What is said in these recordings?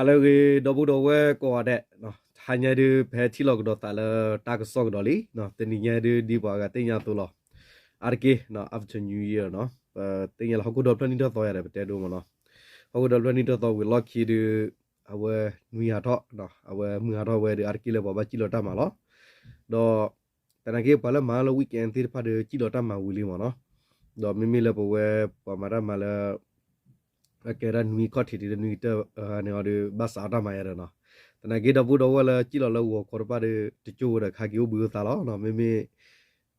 ဟါလၢအဂ့ၤ ဒီပုၢ်ဒီဝဲၢ်ကိးဂၤဒဲး, တဟါညါဒုး ပဟဲထံၣ်လိာ်ကဒီးသးလၢတၢ်ကစီၣ်ကဒီးလံ, တနံၤညါဒုး ဒ်ပှၤဂၤသ့ၣ်ညါအသိးလီၤ. အါတက့ၢ် After New Year နီၤ, ပသ့ၣ်ညါလၢဟီၣ်ခိၣ်ဒီဖျၢၣ်နံၣ်ထီၣ်သီယၤဒီး ပတဲဒိမ့ၢ်နီၤ, ဟီၣ်ခိၣ်ဒီဖျၢၣ်နံၣ်ထီၣ်သီဝံၤအလီၢ်ခံဒုး အဝဲနွံဟးထီၣ်, အဝဲမုၢ်ဟးထီၣ်ဝဲဒုး အါတက့ၢ်လၢပှၤဘၣ်စံၣ်လီၤတၢ်မၤလီၤ. ဒီး သနာ်က့ ပှၤလၢမၤလၢ weekend သ့ၣ်တဖၣ်ဒီး စံၣ်လီၤတၢ်မၤဝံၤလံမ့ၢ်နီၤ. ဒီးမ့မ့ၢ်လၢပဝဲ ပှၤမၤတၢ်မၤလၢ အကဲဒၣ်နွံခီၣ်ထံးတံၤလၢနွံကတၢၢ်န့ၣ်အီၤဒီး ဘၣ်စးအီၣ်တၢ်မၤယၤဒီးနီၤ. သနာ်က့ ဒီပုၢ်ဒီဝဲၢ်လၢစံၣ်လီၤလၢဂီၤခီတဖၣ်ဒီး တကၠိဝဲဒီး ခါက့ၤအိၣ်ဘှံးအိၣ်သါလီၤ. မ့မ့ၢ်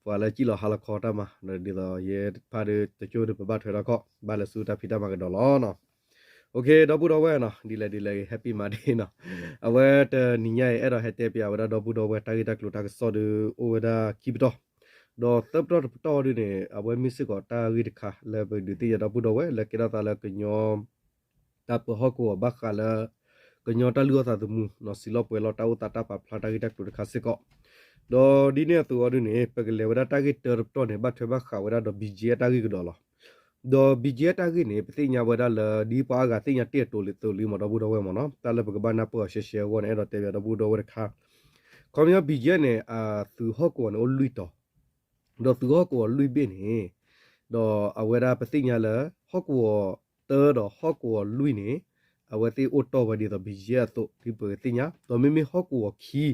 ပှၤလၢစံၣ်လီၤဟါလီၤခီတၢ်မၤ ဒ်သိးယဲတဖၣ်ဒီး တကၠိဒီး ပဘၣ်ထွဲထီၣ်ခီၣ် ဘၣ်လဲၤဆူတၢ်ဖံးတၢ်မၤကဒီးလီၤနီၤ. ဒီပုၢ်ဒီဝဲၢ်နီၤ, ဒ်လဲၣ်ဒ်လဲၣ်ဂ့ၤ Happy Monday နီၤ. အဝဲတနံၤညါအံၤ အဲၣ်ဒိးဟဲတဲပၠးဝဲဒၣ်ဒီပုၢ်ဒီဝဲၢ် တၢ်ဂ့ၢ်တၢ်ကျိၤတၢ်ကစီၣ်ဒီး အိၣ်ဝဲဒၣ်ခံပတီၢ်, ဒီးသၢပတီၢ်တပတီၢ်ဒုးန့ၣ် အဝဲမ့ၢ်စ့ၢ်ကီးတၢ်ဂ့ၢ်တခါလၢပဒုးသ့ၣ်ညါဒီပုၢ်ဒီဝဲၢ်လၢကဲထီၣ်သးလၢကညီ တၢ်ပၢဟီၣ်ကဝီၤဘၣ်ဃးလၢ ကညီတၢ်လုၢ်အီၣ်သးသမူ နီၤ စံးလီၤပှဲၤလီၤတၢ်အိၣ်သးတၢ်ပာ်ဖျါတၢ်ဂ့ၢ်တၢ်ကျိၤတခါစ့ၢ်ကီး. ဒီးဒ်န့ၣ်အသိးအီၤဒုးန့ၣ် ပကလဲၤဝဲဒၣ်တၢ်ဂ့ၢ်တၢတပတီၢ်န့ၣ် ဘၣ်ထွဲဘၣ်ဃးဝဲဒၣ်ဒီး ဘံၣ်ကၠံအတၢ်ဂ့ၢ်ကဒီး လီၤ. ဒီးဘံၣ်ကၠံအတၢ်ဂ့ၢ်န့ၣ် ပသ့ၣ်ညါဝဲဒၣ်လၢ ဒ်ပှၤအါဂၤသ့ၣ်ညါတ့ၢ်အသိးလံမ့ၢ်ဒီပုၢ်ဒီဝဲၢ်မ့ၢ်နီၤ, တၢ်လၢပကဘၣ်နၢ်ပၢၢ်အီၤရှဲရှဲအဂီၢ်န့ၣ် အဲၣ်ဒိးတဲပၠးဒီပုၢ်ဒီဝဲၢ်တခါ. ခီပညီ ဘံၣ်ကၠံန့ၣ် အသုးဟီၣ်ကဝီၤန့ၣ်အိၣ်လွံၢ်တီၤ ဒီးသုးဟီၣ်ကဝီၤလွံၢ်ဘ့ၣ်န့ၣ် ဒီးအဝဲဒၣ်ပသ့ၣ်ညါလၢ ဟီၣ်ကဝီၤတၢဒီးဟီၣ်ကဝီၤလွံၢ်န့ၣ် အဝဲသ့ၣ်အိၣ်တီၢ်ဝဲဒ်သိး ဘံၣ်ကၠံအသိး ဒ်ပကသ့ၣ်ညါ, ဒီးမ့မ့ၢ်ဟီၣ်ကဝီၤခံ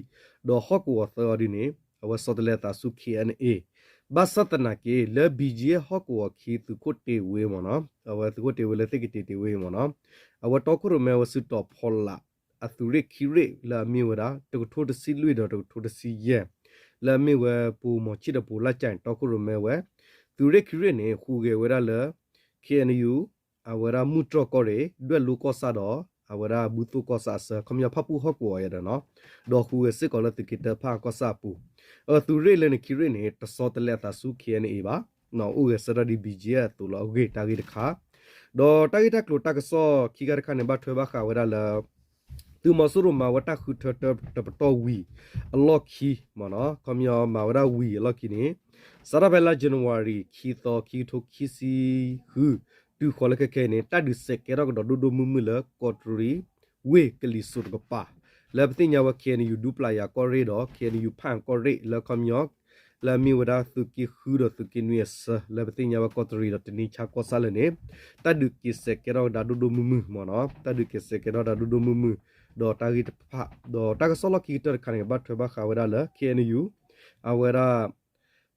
ဒီးဟီၣ်ကဝီၤသၢအီၤဒုးန့ၣ် အဝဲဆီတလဲအသးဆူ K N A, ဘၣ်ဆၣ်သနာ်က့ လၢ ဘံၣ်ကၠံ ဟီၣ်ကဝီၤခံသုးခိၣ်တ့ၢ်ဝ့မ့ၢ်နီၤ, အဝဲသုးခိၣ်တ့ၢ်ဝ့လၢသ့ၣ်ကတ့ၢ်တ့ၢ်ဝ့မ့ၢ်နီၤ, အဝဲတီခိၣ်ရိၣ်မဲဝဲဆူတီၤဖီလာ် အသုးရ့ၣ်ခံရ့ၣ်လၢအမ့ၢ်ဝဲဒၣ် တကထိတဆံလွံၢ်ဒီးတကထိတဆံယဲၢ် လၢအမ့ၢ်ဝဲ ပိာ်မီၤဆံၣ်ဒီးပိာ်လၢ်ကၠဲၣ် တီခိၣ်ရိၣ်မဲဝဲ, သုးရ့ၣ်ခံရ့ၣ်န့ၣ် ဟူးဂဲၤဝဲဒၣ်လၢ K N U အဝဲဒၣ်မုၢ်တြီၢ်ကီၢ်ရ့ၣ် ဒွဲၣ်လိကီၢ်ဆၣ်ဒီး အဝဲဒၣ်ဘုသိၣ်ကီၢ်ဆၣ်အဆၢ ခီပညီဖၣ်ပူၣ်ဟီၣ်ကဝီၤအံၤဒီးနီၤ, ဒီးဟူးဂဲၤစ့ၢ်ကီးလၢသုးက့တၢဖၣ်ကီၢ်ဆၣ်အပူၤ, အသုးရ့ၣ်လၢန့ၣ်ခံရ့ၣ်န့ၣ် တဆီတလဲအသးဆူ K N A ဘၣ်, အိၣ်ဂဲၤဆၢထၢၣ်ဒ် ဘံၣ်ကၠံ အသိးလီၤအဂ့ၢ်တၢ်ဂ့ၢ်တခါ, ဒီးတၢ်ဂ့ၢ်တၢ်ကျိၤတၢ်ကစီၣ်ခံခါတခါန့ၣ် ဘၣ်ထွဲဘၣ်ဃးဝဲဒၣ်လၢ သုးမီၤစိရိၤမၤဝဲတၢ်ဃုထၢတၢတပတီၢ်ဝံၤ အလီၢ်ခံမ့ၢ်နီၤ, ခီပညီမၤဝဲဒၣ်ဝံၤအလီၢ်ခံန့ၣ် စးထီၣ်ဖဲလါ January ခံသီ ခံကထိခံဆံဃု တုၤဃီၤလၢခဲခဲအံၤန့ၣ် တၢ်ဒုးစဲးကဲထီၣ်ကဒီးဒိၣ်ဒိၣ်မုၢ်မုၢ်လၢ ကီးတရံး ဝ့ၢ်ကလံၤစိးတကပၤ လၢပသ့ၣ်ညါဝဲ K N U ဒူပျၢ်ယၤကီၢ်ရ့ၣ်ဒီး K N U ဖၣ်ကီၢ်ရ့ၣ်လၢခီပညီ လၢအမ့ၢ်ဝဲဒၣ်သုးက့ဃုဒီးသုးက့နွံအဆၢ လၢပသ့ၣ်ညါဝဲကီးတရံးဒီးတနံဆါကီၢ်ဆၣ်လၢန့ၣ် တၢ်ဒုးက့ၤစဲးကဲထီၣ်ကဒါဒိၣ်ဒိၣ်မုၢ်မုၢ်မ့ၢ်နီၤ, တၢ်ဒုးက့ၤစဲးကဲထီၣ်ကဒါဒိၣ်ဒိၣ်မုၢ်မုၢ်, ဒီးတၢ်ဂ့ၢ်တဖၣ် ဒီးတၢ်ကစီၣ်လီၢ်ခံကတၢၢ်တခါန့ၣ် ဘၣ်ထွဲဘၣ်ဃးဝဲဒၣ်လၢ K N U အဝဲဒၣ်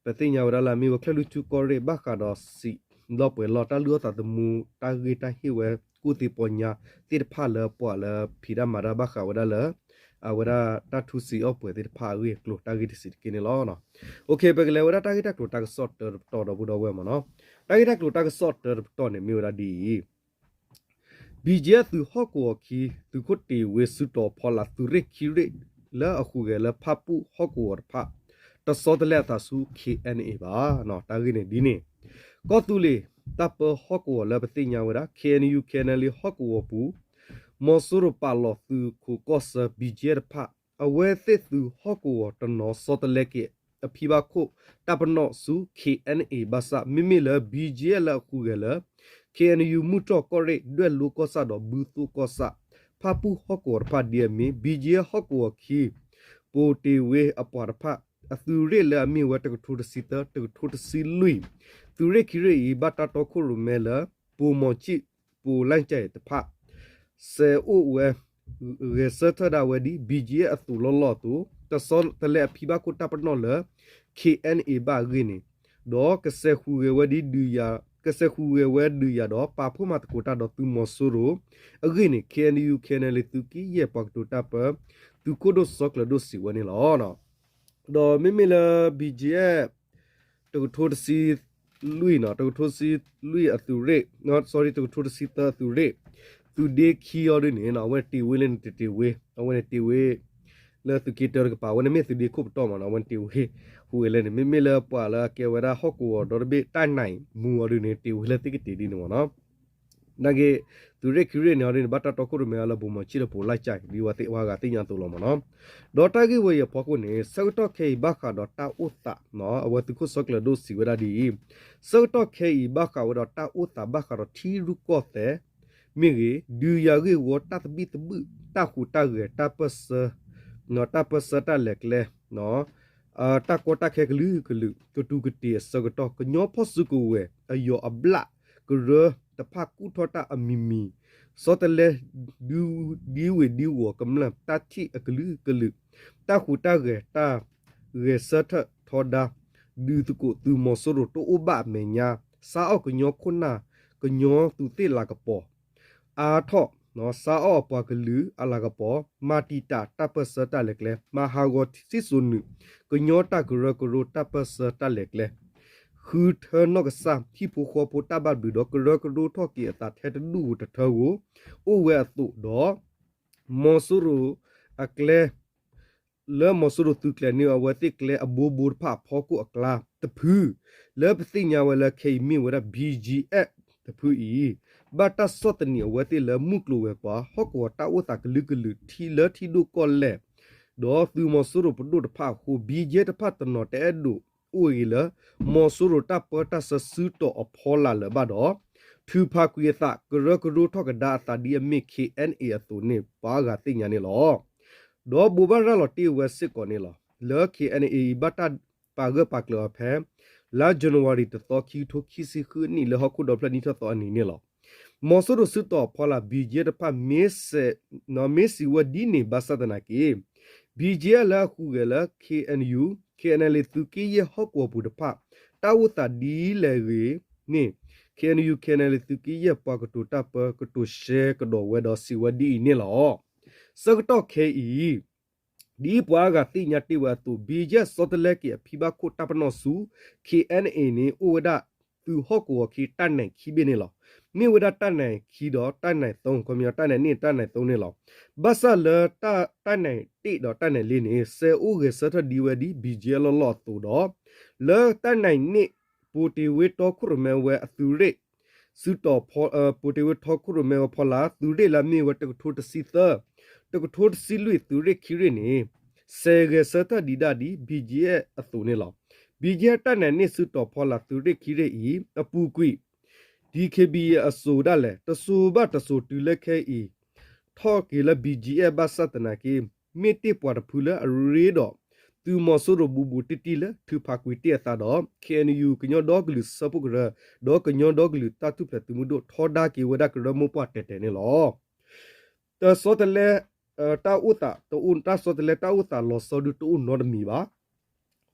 ပသ့ၣ်ညါဝဲဒၣ်လၢအမ့ၢ်ဝဲ ကၠဲၣ်လွံၢ်ထူၣ်ကီၢ်ရ့ၣ် ဘၣ်ဃးဒီးစံးလီၤပှဲၤလီၤတၢ်လုၢ်အီၣ်သးသမူ တၢ်ဂ့ၢ်တၢ်ဟ့ၣ်ဝဲ ကူၣ်သ့ပီညါသ့ၣ်တဖၣ်လၢပှၤလၢဖံးတၢ်မၤတၢ်ဘၣ်ဃးဝဲဒၣ်လၢ အဝဲဒၣ်တၢ်ထူစံးအီၣ်ပှဲၤသ့ၣ်တဖၣ်အဂ့ၢ်အကျိၤ တၢ်ဂ့ၢ်တဆံးတက့ၢ်န့ၣ်လီၤ. ပကလဲၤဝဲဒၣ်တၢ်ဂ့ၢ်တၢ်ကျိၤတၢ်ကစီၣ်တၢတပတီၢ်ဒီပုၢ်ဒီဝဲၢ်မ့ၢ်နီၤ, တၢ်ဂ့ၢ်တၢ်ကျိၤတၢ်ကစီၣ်တၢတပတီၢ်န့ၣ်မ့ၢ်ဝဲဒၣ်ဒ်အံၤ ဘံၣ်ကၠံ သုးဟီၣ်ကဝီၤခံ သုးခိၣ်တ့ၢ်ဝ့ စုတီၤဖီလာ် သုးရ့ၣ်ခံရ့ၣ် လၢအဟူးဂဲၤလၢဖၣ်ပူၣ်ဟီၣ်ကဝီၤတဖၣ် တဆီတလဲအသးဆူ K N A ဘၣ်. တၢ်ဂ့ၢ်န့ၣ်ဒ်န့ၣ် ကီၢ်သူလ့ၤတၢ်ပၢဟီၣ်ကဝီၤလၢပသ့ၣ်ညါဝဲဒၣ် K N U K N L A ဟီၣ်ကဝီၤပူၤ မီၤစိရိၤပာ်လီၤသုးခိးကီၢ်ဆၢ ဘံၣ်ကၠံ တဖၣ် အဝဲသ့ၣ်သုးဟီၣ်ကဝီၤတနီၤဆီတလဲက့ၤ အဖံဘၣ်ခိၣ်တၢ်ပနီၣ်ဆူ K N A ဘၣ်ဆၣ် မ့မ့ၢ်လၢ ဘံၣ်ကၠံ လၢအဟူးဂဲၤလၢ K N U မုၢ်တြီၢ်ကီၢ်ရ့ၣ် ဒွဲၣ်လိကီၢ်ဆၣ်ဒီးဘုသိၣ်ကီၢ်ဆၣ် ဖၣ်ပူၣ်ဟီၣ်ကဝီၤတဖၣ်ဒ်အမ့ၢ် ဘံၣ်ကၠံ ဟီၣ်ကဝီၤခံ ပိၢ်တ့ၢ်ဝ့အပှၤတဖၣ် အသုးရ့ၣ်လၢအမ့ၢ်ဝဲတကထိတဆံသၢ တကထိတဆံလွံၢ် သုးရ့ၣ်ခံရ့ၣ်အံၤ ဘၣ်တၢ်တီခိၣ်ရိၣ်မဲလၢ ပိာ်မီၤဆံၣ် ပိာ်လၢ်ကၠဲၣ်တဖၣ် စဲးအိၣ်ဝဲ ဂဲၤဆၢထၢၣ်ဒၣ်ဝဲဒ် ဘံၣ်ကၠံ အသိးလီၢ်လီၢ်အသိး တဆီတလဲအဖံဘၣ်ခိၣ်တၢ်ပနီၣ်လၢ K N A ဘၣ်အဂ့ၢ်န့ၣ် ဒီးကစဲးဟူးဂဲၤဝဲဒ်ဒုးယၤ ကစဲးဟူးဂဲၤဝဲဒုးယၤဒီး ပာ်ဖှိၣ်မၤသကိးတၢ်ဒီးသုးမီၤစိရိၤအဂ့ၢ်န့ၣ် K N U K N L A သုးက့ယဲၢ်ပှၤကတိၤတၢ်ပၢ သုးခိၣ်ဒိၣ်စီၤကျၢၤဒိၣ်စံးဝဲန့ၣ်လီၤ. ဒီးမ့မ့ၢ်လၢ ဘံၣ်ကၠံ တကထိတဆံလွံၢ်နီၤ တကထိတဆံလွံၢ်အသုးရ့ၣ် sorry တကထိတဆံသၢအသုးရ့ၣ် သုးဒ့ခံအီၤဒ်န့ၣ် အဝဲန့ၣ်တ့ၢ်ဝ့လၢန့ၣ်တတ့ၢ်ဝ့ အဝဲန့ၣ်တ့ၢ်ဝ့ လၢသုးက့တၢတကပၤ အဝဲန့ၣ်မ့ၢ်သုးဒ့ခိၣ်ပတီၢ်မးနီၤ အဝဲန့ၣ်တ့ၢ်ဝ့ ဟူးဂဲၤလၢန့ၣ် မ့မ့ၢ်လၢပှၤလၢအကဲဝဲဒၣ်ဟီၣ်ကဝီၤဒီတဘ့ၣ် တၢ်နၢ်မူအီၤဒ်န့ၣ် တ့ၢ်ဝ့လၢသ့ၣ်ကတ့ၢ်ဒ်န့ၣ်မးနီၤ နာ်က့ သုးရ့ၣ်ခံရ့ၣ်န့ၣ်အီၤဒ်န့ၣ် ဘၣ်တၢ်တီခိၣ်ရိၣ်မဲအီၤလၢပိာ်မီၤဆံၣ်ဒီးပိာ်လၢ်ကၠဲၣ် ဒ်ဝဲသ့ၣ်ဝဲဂၤသ့ၣ်ညါအသိးလီၤမးနီၤ ဒီးတၢ်ဂ့ၢ်ဝဲအံၤအဖီခိၣ်န့ၣ် ဆၢကတီၢ်ခဲအံၤဘၣ်ဃးဒီးတၢ်အိၣ်သး အဝဲသုးခိၣ်စီၤကျၢၤဒိၣ်စံးဝဲဒၣ်ဒ်အံၤ ဆၢကတီၢ်ခဲအံၤဘၣ်ဃးဝဲဒီးတၢ်အိၣ်သးဘၣ်ဃးဒီးထံရူၢ်ကီၢ်သဲး မ့ၢ်ဂ့ၤ, ဒုးယၤဂ့ၢ်ဝီတၢ်သဘံၣ်သဘုၣ်, တၢ်ဟူးတၢ်ဂဲၤ, တၢ်ပၢၢ်ဆၢ, တၢ်ပၢၢ်ဆၢတၢ်လဲၤကျဲ, တၢ်ကီတၢ်ခဲကလုာ်ကလုာ်, ကတူးကတ့ၤအဆၢကတီၢ် ကညီဖီၣ်စုကဝဲၤ အယီၤအဘျၣ်ကရၢတဖၣ်ကူၣ်ထီၣ်တၢ်အမံၤမံၤ, ဆီတလဲ ဒ်ဝ့ၤဒ်ဝီၤကမျၢၢ် တၢ်ထံၣ်အကလုာ်ကလုာ်, တၢ်ဟူးတၢ်ဂဲၤ တၢ်ဂဲၤဆၢထၢၣ်ထီဒါ, ဒုးသကိးသုးမီၤစိရိၤတအိၣ်ဘၣ်အမဲာ်ညါ, စးအီၣ်ကညီခိၣ်နၢ် ကညီသူးသ့ၣ်လၤကပီၤ အါထီၣ်, စးအီၣ်အပှၤကလုာ်အလၤကပီၤ, မၤတံာ်တာ်တၢ်ပၢၢ်ဆၢတၢ်လဲၤကျဲ, မၤဟးဂီၤစံၣ်စိၤနုာ် ကညီတၢ်ကရၢကရိတၢ်ပၢၢ်ဆၢတၢ်လဲၤကျဲ, ဃုထၢနီၢ်ကစၢ် ဟံၣ်ဖိဃီဖိတၢ်ဘၣ်ဘျုးဒီး ကရၢကရိထီၣ်က့ၤအသးထဲတဒူၣ်ဧိၤတထၢဧိၤ အိၣ်ဝဲအသိးဒီး မီၤစိရိၤအကျဲ လၢမီၤစိရိၤသုးကျဲၤန့ၢ်အဝဲသ့ၣ်ကျဲအဘိဘိတဖၣ်အဖီခိၣ်အကျါတဖု, လၢပသ့ၣ်ညါဝဲလၢခဲအံၤမ့ၢ်ဝဲဒၣ် ဘံၣ်ကၠံၣ်အဲၣ် တဖုအံၤ, ဘၣ်တၢ်ဆီၣ်သနံးအဝဲသ့ၣ်လၢမုၢ်ကျိၤဝဲၤကွာ် ဟီၣ်ကဝီၤတၢ်အိၣ်သးကလုာ်ကလုာ်ထံလၢထံဒိၣ်ကီၢ်လဲၢ်, ဒီးသုးမီၤစိရိၤပဒိၣ်တဖၣ်အဃိ ဘံၣ်ကၠံၣ်အဲၣ်တဖၣ်တနီၤတအဲၣ်ဒိးအိၣ်ဂ့ၤလၢ မီၤစိရိၤတၢ်ပၢတၢ်ဆၢစုတီၤအဖီလာ်လၢၤဘၣ်ဒီး ထုးဖးကွံာ်အသး ကရၢကရိထီၣ်ကဒါအသးဒ်အမ့ၢ် ခ့ၣ်အဲၣ်ၣ်အဲၣ် အသိးန့ၣ် ပှၤအါဂၤသ့ၣ်ညါန့ၣ်လီၤ. ဒီးဘိးဘၣ်ရၤလီၤတ့ၢ်ဝဲစ့ၢ်ကီးန့ၣ်လီၤ. လၢ ခ့ၣ်အဲၣ်ၣ်အဲၣ် အံၤ ဘၣ်တၢ်ပာ်ဂၢၢ်ပာ်ကျၢၤအီၤဖဲ လါယနူၤအါရံၤတသီ ခံကထိခံဆံဃုနံၣ် လၢဟီၣ်ခိၣ်ဒီဖျၢၣ်နံၣ်ထီၣ်သီအနံၤန့ၣ်လီၤ. မီၤစိရိၤစုတီၤအဖီလာ် ဘံၣ်ကၠံၣ်အဲၣ်တဖၣ် မ့ၢ်စံးဝဲဒ်န့ၣ်ဘၣ်ဆၣ်သနာ်က့ ဘံၣ်ကၠံၣ်အဲၣ်လၢအဟူးဂဲၤလၢ ခ့ၣ်အဲၣ်ယူၣ်, ခ့ၣ်အဲၣ်လ်အ့ သုးက့ယဲၢ်ဟီၣ်ကဝီၤပူၤတဖၣ် တၢ်အိၣ်သးဒ်လဲၣ်ဂ့ၤန့ၣ် ခ့ၣ်အဲၣ်ယူၣ် ခ့ၣ်အဲၣ်လ်အ့ သုးက့ယဲၢ်ပှၤကတိၤတၢ်ပၢ ကတိၤရှဲကဒီးဝဲဒီးစံးဝဲဒ်အံၤန့ၣ်လီၤ. ဆၢကတီၢ်ခဲအံၤ ဒ်ပှၤအါဂၤသ့ၣ်ညါတ့ၢ်ဝဲအသိး ဘံၣ်ကၠံၣ်အဲၣ် ဆီတလဲက့ၤအဖံဘၣ်ခိၣ်တၢ်ပနီၣ်ဆူ ခ့ၣ်အဲၣ်ၣ်ၣ်အ့န့ၣ် အိၣ်ဝဲဒၣ်သုးဟီၣ်ကဝီၤခံတၢ်နဲၣ်ခံဘ့ၣ်န့ၣ်လီၤ. မ့ၢ်ဝဲဒၣ်တၢ်နဲၣ်ခံဒီးတၢ်နဲၣ်သီ, ခီပညီတၢ်နဲၣ်န့ၣ် တၢ်နဲၣ်သီန့ၣ်လီၤ. ဘၣ်ဆၣ်လၢတၢ်နဲၣ်တ့ၢ်ဒီးတၢ်နဲၣ်လ့န့ၣ် စဲးအိၣ်ဂဲၤဆၢထၢၣ်ဒ်ဝဲဒ် ဘံၣ်ကၠံၣ်အဲၣ်လီၢ်လီၢ်အသိးဒီး လၢတၢ်နဲၣ်န့ၣ် ပိာ်တ့ၢ်ဝဲထီခိၣ်ရိၣ်မဲဝဲအသုးရ့ၣ် စုတီၤ ပိာ်တ့ၢ်ဝဲထီခိၣ်ရိၣ်မဲဝဲဖီလာ် သုးရ့ၣ်လၢအမ့ၢ်ဝဲတကထိတဆံသၢ, တကထိတဆံလွံၢ်သုးရ့ၣ်ခံရ့ၣ်န့ၣ် စဲးဂဲၤဆၢထၢၣ်ဒံးဒၣ်ဒ် ဘံၣ်ကၠံၣ်အဲၣ်အသိးန့ၣ်လီၤ. ဘံၣ်ကၠံၣ်အဲၣ်တၢ်နဲၣ်န့ၣ် စုတီၤဖီလာ်သုးရ့ၣ်ခံရ့ၣ်အံၤ အပူၤကွံာ် ဒံၣ်ခ့ၣ်ဘံၣ်အစိၤဒၣ်လဲာ် တစိၤဘၣ်တစိၤတုၤလၢခဲအံၤ ထီၣ်က့ၤလၢ ဘံၣ်ကၠံၣ်အဲၣ် ဘၣ်ဆၣ်သနာ်က့ မ့ၢ်တ့ၢ်ပှၤတဖုလၢအရ့ဒီး သုးမီၤစိရိၤဘူးဘူးတံၢ်တံၢ်လၢထုးဖးကွံာ်တ့ၢ်အသးဒီး ခ့ၣ်အဲၣ်ယူၣ် ကညီဒီကလုာ်စၢဖှိၣ်ကရၢ ဒီးကညီဒီကလုာ်တၢ်ထူၣ်ဖျဲးသုးမုၢ်ဒိၣ် ထီဒါက့ၤဝဲဒၣ်ကရၢမိၢ်ပှၢ်တဲာ်တဲာ်န့ၣ်လီၤ. တၢ်ဆီတလဲ တၢ်အိၣ်သး တၢ်ဆီတလဲတၢ်အိၣ်သးလီၤဆီဒုတအိၣ်နီတမံၤဘၣ်.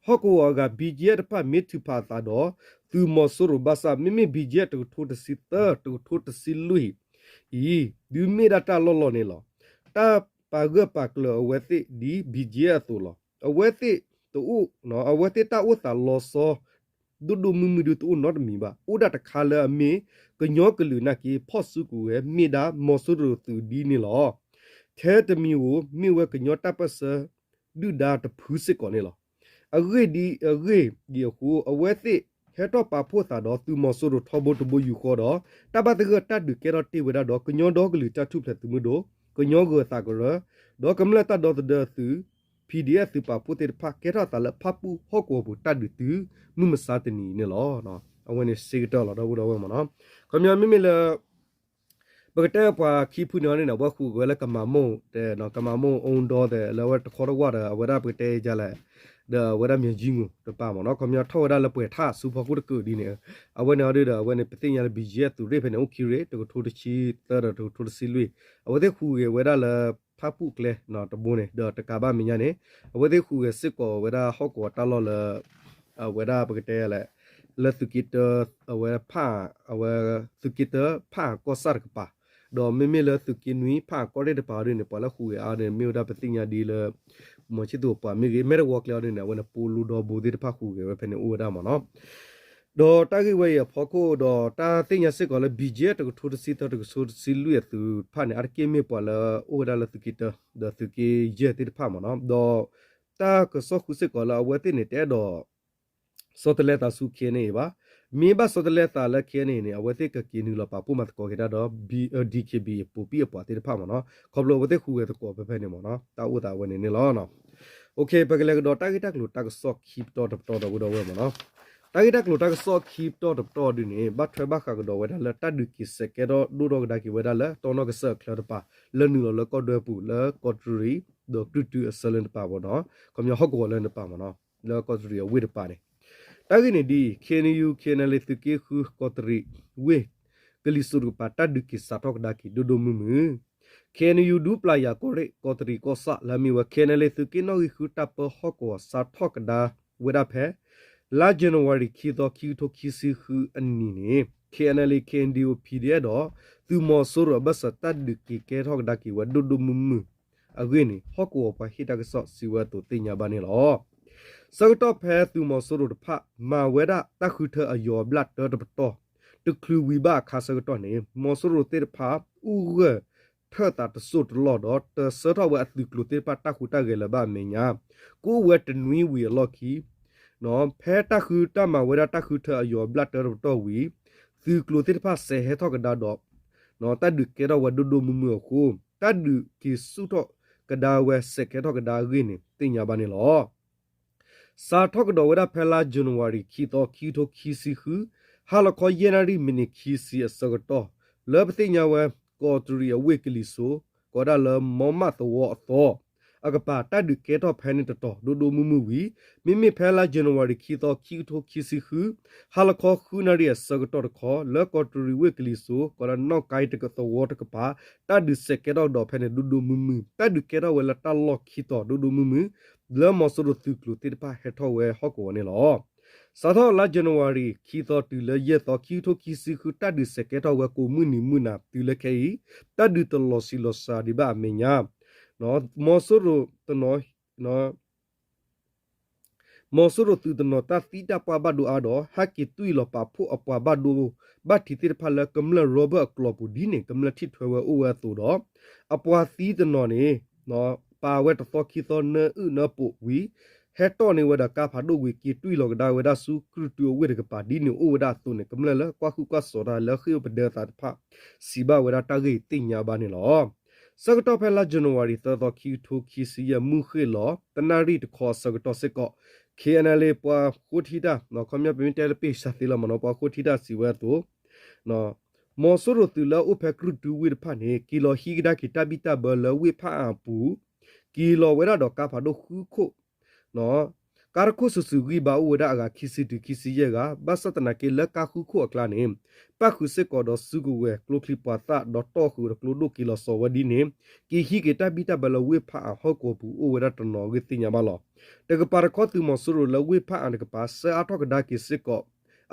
ဟီၣ်ကဝီၤအဂၤ ဘံၣ်ကၠံၣ်အဲၣ်တဖၣ်မ့ၢ်ထုးဖးအသးဒီး သုးမီၤစိရိၤဘၣ်ဆၣ် မ့မ့ၢ် ဘံၣ်ကၠံၣ်အဲၣ် တကထိတဆံသၢ တကထိတဆံလွံၢ်အံၤ ဒုးမ့ၢ်ဒၣ်တၢ်လီၢ်လီၢ်န့ၣ်လီၤ. တၢ်ပာ်ဂၢၢ်ပာ်ကျၢၤအဝဲသ့ၣ်ဒ် ဘံၣ်ကၠံၣ်အဲၣ် အသိးလီၤ. အဝဲသ့ၣ်တအိၣ် အဝဲသ့ၣ်တၢ်အိၣ်သးလီၤဆီ ဒိၣ်ဒိၣ်မုၢ်မုၢ်ဒုတအိၣ်နီတမံၤဘၣ်. အိၣ်ဒၣ်တခါလၢအမ့ၢ် ကညီကလုာ်နာ်က့ ဖီၣ်စုကဝဲၤ မ့ၢ်ဒၣ်မီၤစိရိၤသုးဒ်န့ၣ်လီၤ. ထဲတမံၤဧိၤ မ့ၢ်ဝဲကညီတၢ်ပၢၢ်ဆၢ ဒုၣ်ဒါတဖုစ့ၢ်ကီးန့ၣ်လီၤ. အဂ့ၢ်ဒ်အံၤအဃိ အဝဲသ့ၣ်ဟဲထီၣ်ပာ်ဖှိၣ်သးဒီးသုးမီၤစိရိၤထီဘိတဘိယူၢ်ဃီဒီး တၢ်ဘၣ်သဂၢၢ်တၢ်ဒုးကဲထီၣ်တ့ၢ်ဝဲဒၣ်ဒီး ကညီဒီကလုာ်တၢ်ထူၣ်ဖျဲးသုးမုၢ်ဒိၣ်, ကညီဂၢၤသးကရၢ, ဒီးကမျၢၢ်တၢ်ဒီသဒၢသုး PDF သုးပာ်ဖှိၣ်သ့ၣ်တဖၣ် ကဲထီၣ်အသးလၢဖၣ်ပူၣ်ဟီၣ်ကဝီၤပူၤတၢ်ဒုးတုၤ မုၢ်မဆါတနံၤအံၤန့ၣ်လီၤ. အဝဲန့ၣ်စ့ကတၢၢ်လီၤ ဒီပုၢ်ဒီဝဲၢ်မ့ၢ်နီၤ. ခီပညီမ့မ့ၢ်လၢ ပကတဲပှၤခံဖုန့ၣ်န့ၣ် အဝဲဟူးဂဲၤဝဲလၢကမၤမိၢ်တဲ ကမၤမိၢ်အူဒီသဲး လၢအဝဲတခီတဝၢ်ဒီး အဝဲဒၣ်ပကတဲယါလဲၣ် ဒီးအဝဲဒၣ်မၠဲကၠံငိၢ်တပၤမ့ၢ်နီၤ. ခီပညီထီၣ်ဝဲဒၣ်လၢပှဲၤထၣ်ဆူဖီခိၣ်တကုာ်ဒ်န့ၣ် အဝဲန့ၣ်အီၤဒုဒီး အဝဲန့ၣ် ပသ့ၣ်ညါလၢ ဘံၣ်ကၠံၣ်အဲၣ် သုးရ့ၣ်ဖဲန့ၣ် အိၣ်ခံရ့ၣ် တကထိတဆံသၢဒီးတကထိတဆံလွံၢ် အဝဲသ့ၣ်ဟူးဂဲၤဝဲဒၣ်လၢ ဖၣ်ပူၣ်ကျဲတဘိန့ၣ် ဒီးတကးဘၣ်မဲာ်ညါန့ၣ် အဝဲသ့ၣ်ဟူးဂဲၤစ့ၢ်ကီးဝဲဒၣ်ဟီၣ်ကဝီၤတၢ်လီၢ်လၢ အဝဲဒၣ်ပကတဲလဲၣ် လၢသုးက့တၢ အဝဲဖၣ် အဝဲ သုးက့တၢဖၣ်ကီၢ်ဆၣ်တကပၤ ဒီးမ့မ့ၢ်လၢသုးက့နွံဖၣ်ကီၢ်ရ့ၣ်တကပၤအီၤဒ်န့ၣ် ပှၤလၢဟူးဂဲၤအါန့ၣ် မ့ၢ်ဝဲဒၣ်ပသ့ၣ်ညါဒ်လၢ မီၤဆံၣ်သူးပှၤမ့ၢ်ဂ့ၤ မဲၢ်တဝီကျဲအီၤဒ်န့ၣ် အဝဲန့ၣ် ပီလူဒီဘိသ့ၣ်တဖၣ်ဟူးဂဲၤဝဲဖဲန့ၣ်အိၣ်ဝဲဒၣ်မ့ၢ်နီၤ. ဒီးတၢ်ဂ့ၢ်ဝဲအံၤအဖီခိၣ်ဒီး တၢ်သ့ၣ်ညါစ့ၢ်ကီးလၢ ဘံၣ်ကၠံၣ်အဲၣ် တကထိတဆံသၢ တကထိတဆံလွံၢ်အသုးတဖၣ်န့ၣ် အါတက့ၢ်မ့ၢ်ပှၤလၢအိၣ်ဝဲဒၣ်လၢသုးက့တၢ ဒီးသုးက့ယဲၢ်သ့ၣ်တဖၣ်မ့ၢ်နီၤ. ဒီးတၢ်ကစီၣ်ဃုစ့ၢ်ကီးလၢအဝဲသ့ၣ်န့ၣ် တအဲၣ်ဒိး ဆီတလဲသးဆူ KNA ဘၣ်. မ့ၢ်ဘၣ်ဆီတလဲသးလၢ KNA န့ၣ် အဝဲသ့ၣ်ကက့ၤနုာ်လီၤပာ်ဖှိၣ်မၤသကိးက့ၤတၢ်ဒီး DKBA ပိာ်ပံၣ်အပှၤသ့ၣ်တဖၣ်မ့ၢ်နီၤ. ခီဖျိအဝဲသ့ၣ်ဟူးဂဲၤသကိးဖဲဖဲန့ၣ်မ့ၢ်နီၤ တၢ်အိၣ်သးအဝဲန့ၣ်န့ၣ်လီၤ. ပကလဲၤကဒီးတၢ်ဂ့ၢ်တၢ်ကျိၤတၢ်ကစီၣ်ခံပတီၢ်တပတီၢ်ဒီပုၢ်ဒီဝဲၢ်မ့ၢ်နီၤ. တၢ်ဂ့ၢ်တၢ်ကျိၤတၢ်ကစီၣ်ခံပတီၢ်တပတီၢ်ဒ်န့ၣ် ဘၣ်ထွဲဘၣ်ဃးကဒီးဝဲဒၣ်လၢတၢ်ဒုးက့ၤစဲးကဲထီၣ်ဒိၣ်ထီၣ်ကဒါက့ၤဝဲဒၣ်လၢတီနီၣ်ကစၢၢ်အချၢတပၤ လၢနုာ်လီၤလၢကီၢ်ဒွဲပူၤလၢကီးတရံး ဒီးကြုၢ်တုအဆၢလၢနတပၤမ့ၢ်နီၤ, ခီပညီဟီၣ်ကဝီၤလၢနတပၤမ့ၢ်နီၤ, လၢကီးတရံးအဝ့ၢ်တပၤန့ၣ်, တၢ်ဂ့ၢ်န့ၣ်ဒ်အံၤ ခ့ၣ်အဲၣ်ယူၣ် ခ့ၣ်အဲၣ်ယူၣ် သုးက့ဃုကီးတရံးဝ့ၢ် ကလံၤစိးတကပၤ တၢ်ဒုးက့ၤစးထီၣ်ကဒါက့ၤဒိၣ်ဒိၣ်မုၢ်မုၢ် ခ့ၣ်အဲၣ်ယူၣ် ဒူပျၢ်ယၤကီၢ်ရ့ၣ် ကီးတရံးကီၢ်ဆၣ် လၢအမ့ၢ်ဝဲ ခ့ၣ်အဲၣ်ယူၣ် သုးက့နီၣ်ဂံၢ်ဃုတၢ်ပၢဟီၣ်ကဝီၤ စးထီၣ်ကဒါဝဲဒၣ်ဖဲ လါ January ခံသီ ခံကထိခံဆံဃုအနံၤန့ၣ် ခ့ၣ်အဲၣ်ယူၣ် ခ့ၣ်အဲၣ်ယူၣ် ပီၣ်ဒီအ့ၣ် ဒီး သုးမီၤစိရိၤအဘၢၣ်စၢၤ တၢ်ဒုးက့ၤကဲထီၣ်ကဒါက့ၤဝဲဒိၣ်ဒိၣ်မုၢ်မုၢ်အဂ့ၢ်န့ၣ် ဟီၣ်ကဝီၤပှၤဟ့ၣ်တၢ်ကစီၣ်စံးဝဲအသိးသ့ၣ်ညါဘၣ်န့ၣ်လီၤ. ဆၢကတီၢ်ဖဲသုးမီၤစိရိၤတဖၣ် မၤဝဲဒၣ်တၢ်ဃုထၢအယီၤအဘျၣ်တၢတပတီၢ် တချုးဝံၤဘၣ်အခါဆၢကတီၢ်န့ၣ် မီၤစိရိၤသ့ၣ်တဖၣ် အိၣ်ဂၢၢ်ထၢၣ်သးတစိၢ်တလီၢ်ဒီး တၢဆၢထီၣ်ဝဲအသုးကျိၤသ့ၣ်တဖၣ်တၢ်ဟူးတၢ်ဂဲၤလၢၤဘၣ်အမဲာ်ညါ ကအိၣ်ဝဲတနွံဝံၤအလီၢ်ခံ ဖဲတၢ်ဃုတၢ်မၤဝဲဒၣ်တၢ်ဃုထၢအယီၤအဘျၣ်တၢတပတီၢ်ဝံၤ သုးကျိၤသ့ၣ်တဖၣ်စဲးဟဲထီၣ်ကဒါဒီး တၢ်ဒုးကဲထီၣ်ဝဲဒိၣ်ဒိၣ်မုၢ်မုၢ်အဃိ တၢ်ဒုးက့ၤဆူၣ်ထီၣ်ကဒါဝဲစဲးကဲထီၣ်ကဒါအဂ့ၢ်န့ၣ် သ့ၣ်ညါဘၣ်န့ၣ်လီၤ. စးထီၣ်ကဒီးဝဲဒၣ်ဖဲလါ January ခံသီ ခံကထိခံဆံဃု ဟါလီၤခီယဲၢ်နၣ်ရံၣ်မံးနံးခံဆံအဆၢကတီၢ် လၢပသ့ၣ်ညါဝဲ ကီးတရံးအဝ့ၢ်ကလံၤစိး ကိးဒၣ်လၢမီမၣ်သဝီအသီ အကပၤ တၢ်ဒုးကဲထီၣ်ဖဲန့ၣ်တတီၤ ဒိၣ်ဒိၣ်မုၢ်မုၢ်ဝံၤ မ့မ့ၢ်ဖဲလါ January ခံသီ ခံကထိခံဆံဃု ဟါလီၤခီဃုနၣ်ရံၣ်အဆၢကတီၢ်တခီ လၢကီးတရံးဝ့ၢ်ကလံၤစိး ကိးဒၣ်နီၣ်ကါသဝီတကပၤ တၢ်ဒုးစဲးကဲထီၣ်ကဒီးဖဲန့ၣ် ဒိၣ်ဒိၣ်မုၢ်မုၢ် တၢ်ဒုးကဲထီၣ်ဝဲလၢတၢ်လီၢ်ခံတီၤ ဒိၣ်ဒိၣ်မုၢ်မုၢ် လၢမီၤစိရိၤသုးကျိၤသ့ၣ်တဖၣ်ဟဲထီၣ်ဝဲဟီၣ်ကဝီၤန့ၣ်လီၤ. စးထီၣ်လါ January ခံသီတုၤလၢယဲၢ်သီ ခံကထိခံဆံဃု တၢ်ဒုးစဲးကဲထီၣ်ဝဲကိးမုၢ်နံၤမုၢ်နၤ တုၤလၢခဲအံၤ တၢ်ဒုးတလီၤဆံးလီၤစှၤဒံးဘၣ်အမဲာ်ညါ မီၤစိရိၤတနီၤ မီၤစိရိၤသုးတနီၤတၢ်သံတၢ်ပှၢ်ဘၣ်ဒိအါဒီး ဟဲက့ၤတွံၢ်လီၤပာ်ဖှိၣ်အပှၤဘၣ်ဒိဘၣ်ထံးသ့ၣ်တဖၣ်လၢကမျၢၢ် rubber အကျိၤပူၤဒ်န့ၣ် ကမျၢၢ်ထံၣ်ထွဲဝဲအိၣ်ဝဲအသိးဒီး အပှၤသံတနီၤန့ၣ် ပာ်ဝဲတသီခံသီနၢအုၣ်နၢပိာ်ဝံၤ ဟဲတီၢ်န့ၢ်ဝဲဒီးကါဖးဒိၣ်ဝံၤ က့ၤတွံၢ်လီၤကဒါဝဲဒၣ်ဆူကြုၢ်တုအဝ့ၢ်တကပၤဒ်န့ၣ်အိၣ်ဝဲဒၣ်အသိးန့ၣ် ကမျၢၢ်လၢကွၢ်ဟုၣ်ကွၢ်စိးတၢ်လၢဃ့ၢ်အိၣ်ပဒၢသးတဖၣ် စံးဘၣ်ဝဲဒၣ်တၢ်ဂ့ၢ်သ့ၣ်ညါဘၣ်န့ၣ်လီၤ. ဆၢကတီၢ်ဖဲလါ January သၢသီ ခံကထိခံဆံယဲၢ် မုၢ်ဃ့ၢ်လီၤ တနၣ်ရံၣ်တခီအဆၢကတီၢ်စ့ၢ်ကီး ခ့ၣ်အဲၣ်ယူၣ် ပှၤဃိထံတၢ် ခီပညီပမ့ၢ်တဲလၢပ့ၢ်စၢ်သ့လီၤမ့ၢ်နီၤ ပှၤဃိထံတၢ်စံးဝဲအသိး မီၤစိရိၤသုးလၢအအိၣ်ဖဲကြုၢ်တုဝ့ၢ်တဖၣ်န့ၣ် က့ၤလီၤဟံးကဒါက့ၤတၢ်ဘံၣ်တၢ်ဘၢလၢဝ့ၢ်ဖးအါအပူၤ က့ၤလီၤဝဲဒၣ်ဒီးကါဖးဒိၣ်ဃုခိၣ် ကါတခိၣ်စုာ်စုာ်ဂံၢ်ဘါအိၣ်ဝဲဒၣ်အဂၤခံဆံတုၤခံဆံယဲၢ်ဂၤ ဘၣ်ဆၣ်သနာ်က့လၢကါဃုခိၣ်အကျါန့ၣ် ပၣ်ဃုာ်စ့ၢ်ကီးဒီးစုကဝဲၤကျိချံမျိာ်သၣ်ဒီးတီၢ်ဃုာ်ဒီးကျိဒိၣ်က့ၤလီၤစိာ်ဝဲဒ်န့ၣ် က့ၤဟံးက့ၤတၢ်ဘံၣ်တၢ်ဘၢလၢဝ့ၢ်ဖးအါဟီၣ်ကဝီၤပူၤအိၣ်ဝဲဒၣ်တနီၤအဂ့ၢ်သ့ၣ်ညါဘၣ်လီၤ. တကပၤတခီသုးမီၤစိရိၤလၢဝ့ၢ်ဖးအါတကပၤ ဆှၢအါထီၣ်ကဒါက့ၤစ့ၢ်ကီး